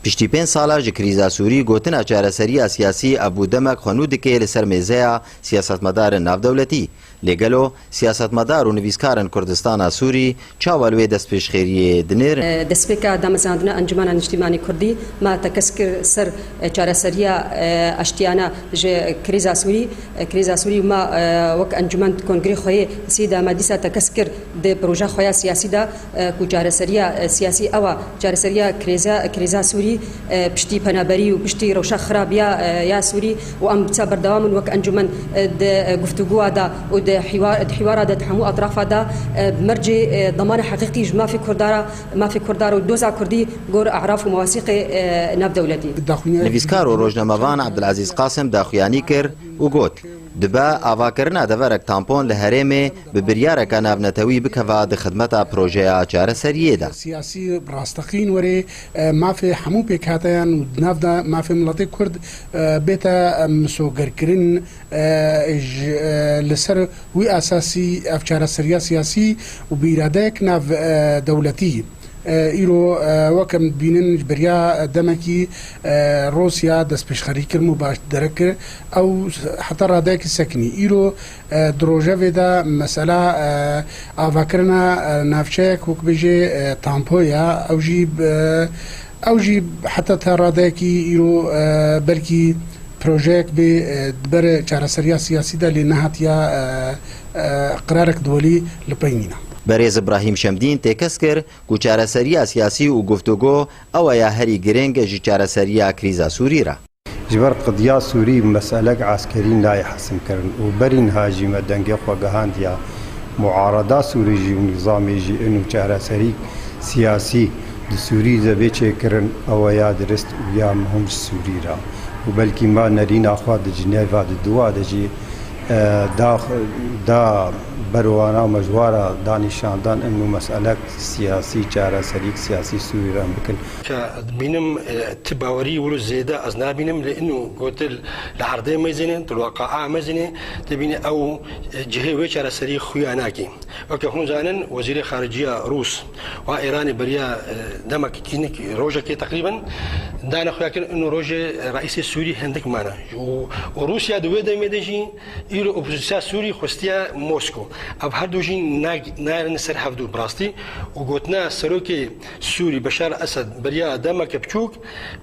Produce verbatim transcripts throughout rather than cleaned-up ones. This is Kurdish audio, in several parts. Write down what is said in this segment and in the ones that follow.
Piştî pênc sala ji krîza Sûrî, gotina çareseriya siyasî ev bû demek xwe nû dike li ser mêzeya siyasetmedarên navdewletî. Lê gelo siyasetmedar û nivîskarên Kurdistana Sûrî çawa li wê destpêşxêriyê dinêrin? Destpêka damezrandina Encûmena Niştîmanî Kurdî me tekez kir ser çareseriya aştiyane ji krîza Sûrî. Krîza Sûrî me wek encûmen di kongrê xwe yê sê de me dîsa tekez kir di proje xwe ya siyasî de, ku çareseriya siyasî ew e, çareseriya krêza, krîza Sûrî, piştî penaberî û piştî rewşa xirab ya, ya Sûrî û em dîsa berdewam in wek encûmen di guftûgoya de û di hîwa-, di hîwara de di hemû etrafa de, bi mercê, demana heqîqî ji mafê Kurdara, mafê Kurdar û doza Kurdî gor e'raf û mewasîqê, navdewletî. Nivîskar û rojnamevan Ebdulezîz Qasim daxuyanî kir û got, dibe avakirina deverek tampon li herêmê bi biryareke navnetewî bikeva di xidmeta projeya çareseriyê de. Siyasî rasteqîn were, e, mafê hemû pêkhateyan û di nav de mafê miletê Kurd, e, bête, e, misogerkirin, e, ji, e, li ser wî esasî ev çareseriya siyasî û bi îradeyek nav, e, dewletî. E, îro, e, wek em dibînin, ji beriya demekî, e, Rûsya destpêşxerî kir, mubaşdere kir. Ew heta radeyekî sekinî. Îro, e, di rojevê de mesela, e, avakirina, e, navçeyek wek bêjê, e, Tampo ya, ew jî, e, ew jî heta te radeyekî îro, e, belkî projeyek bê, e, di ber çareseriya siyasî de lê nehatiya, e, e, qirarek di welî li pey nîne. Berêz Îbrahîm Şemdîn têkez kir ku çareseriya siyasî û guftûgo ew e ya herî girîng ji çareseriya krîza Sûrî re. Ji ber qediya Sûrî meselek eskerî nayê hesimkirin û berî niha jî me dengê xwe gihandiya muarada Sûrî jî û nîzamê jî ino çareserî siyasî di Sûrî de bê çêkirin, ew e ya dirist û ya muhim ji Sûrî re. Û belkî me nerîna xwe di Cinêva di duwa de jî, e, da, da berwana me ji wa re da nîşandan ino meselek siyasî, çareserîk siyasî Sûrî re em bikin. Ka dibînim, e, ti bawerî wilo zêde ez nabînim, lê ino gotil li erdê mezîne, tu li weqaa mezîne, dibîne ew, e, cihê wê çareserî xuya nakî. Weke hûn zanin, Wezîrê Xariciya Rûs wa Îranê beriya, e, demek kînik rojekê teqrîben dane xuya kirin, ino rojê reîsê Sûrî hindik mane. Û, û Rûsya di wê demê de jî îro opozîsya Sûrî xwestiye Mosko. Ev her du jî nag-, nayrin ser hevdû bi rastî. Û gotina serokê Sûrî Beşar Esed beriya demeke biçûk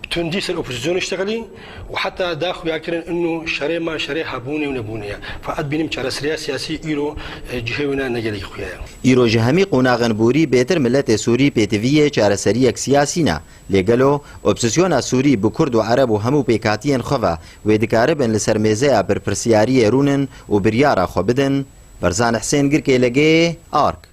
bi tundî ser opozîsyonê ştexilî û heta da xuya kirin ino şerê me şerê hebûnê û nebûnê ye. Feqet bînim çareseriya siyasî îro, e, cihê wê ne, ne gelekî xuya ye. Îro ji hemî qonaxên borî bêtir miletê Sûrî pêtiviyê çareseriyek siyasî ne. Lê gelo opsîsyona Sûrî bi Kurd û Ereb û hemû pêkhatiyên xwe ve wê dikaribin li ser mêzeya berpirsiyariyê rûnin û biryara xwe bidin? Berzan Husên, Girkê Legê, Ark.